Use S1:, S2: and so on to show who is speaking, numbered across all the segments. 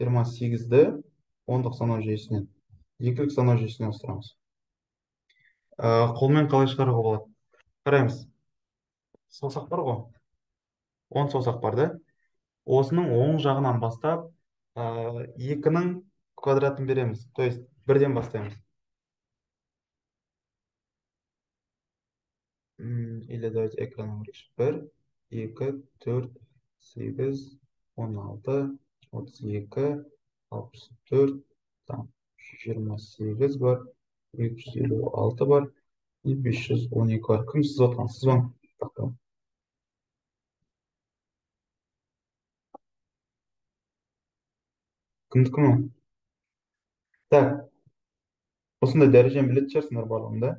S1: 28-ді ондық санау жүйесінен екілік санау жүйесіне ауыстырамыз. Қолмен қалай шығаруға болады? Қараймыз. Саусақ бар ғой. 10 саусақ бар да. Осының оң жағынан бастап, 2-нің квадратын береміз. То есть бірден бастаймыз. Или давайте экраннан көрейікші. 1, 2, 4, 8, 16, 32, 64, там 28 бар, 256 бар, и 512 бар. Кім сызып отқан? Сызбаң. Кімдікі мынау? Так, осындай дәрежені білетін шығарсыңдар барлығын, да?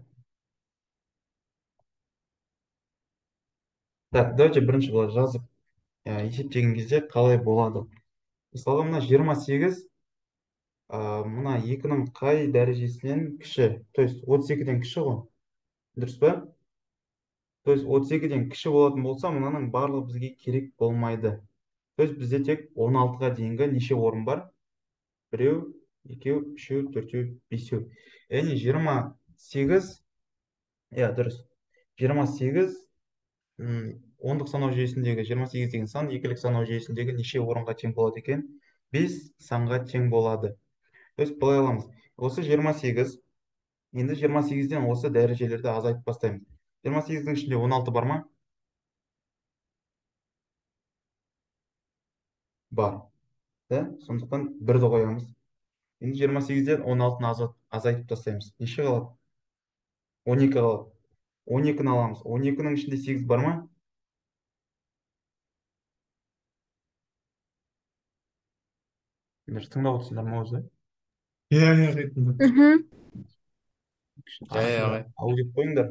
S1: Так, давайте бірінші былай жазып, есептеген кезде қалай болады? Мысалға, мына 28, мына 2-нің қай дәрежесінен кіші? То есть 32-ден кіші ғой. Дұрыс па? То есть 32-ден кіші болатын болса, мынаның барлығы бізге керек болмайды. То есть бізде тек 16-ға дейінгі неше орын бар? Біреу, екеу, үшеу, төртеу, бесеу. Яғни 28, иә, дұрыс. 28, ондық санау жүйесіндегі 28 деген сан екілік санау жүйесіндегі неше орынға тең болады екен? 5 санға тең болады. То есть былай аламыз. Осы 28, енді 28-ден осы дәрежелерді азайтып бастаймыз. 28-дің ішінде 16 бар ма? Бар. Да? Сондықтан бірді қоямыз. Енді 28-ден 16-ны азайтып тастаймыз. Неше қалады? 12 қалады. 12-ні аламыз. 12-нің ішінде 8 бар ма? Сендер тыңдап отырсыңдар ма өзі?
S2: Иә, иә, тыңдап.
S3: Иә, ағай.
S1: Ау деп қойыңдар.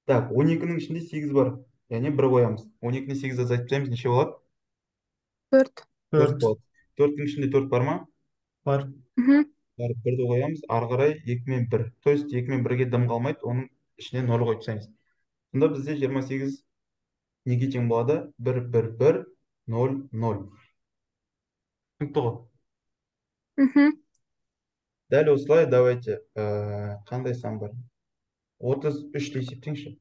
S1: Так, 12-нің ішінде 8 бар. Яғни 1 қоямыз. 12-ні 8 азайтып тастаймыз, неше болады?
S4: 4.
S1: 4 болады. 4-тің ішінде 4 бар ма?
S2: Бар.
S1: Бар, 1-ді қоямыз. Ары қарай 2 мен 1. То есть 2 мен 1-ге дым қалмайды, оның ішіне 0 қойып тастаймыз. Сонда бізде 28 неге тең болады? 1, 1, 1, 0, 0. Түсінікті ғой? Дәл осылай давайте, қандай сан бар? 33-ті есептеңші.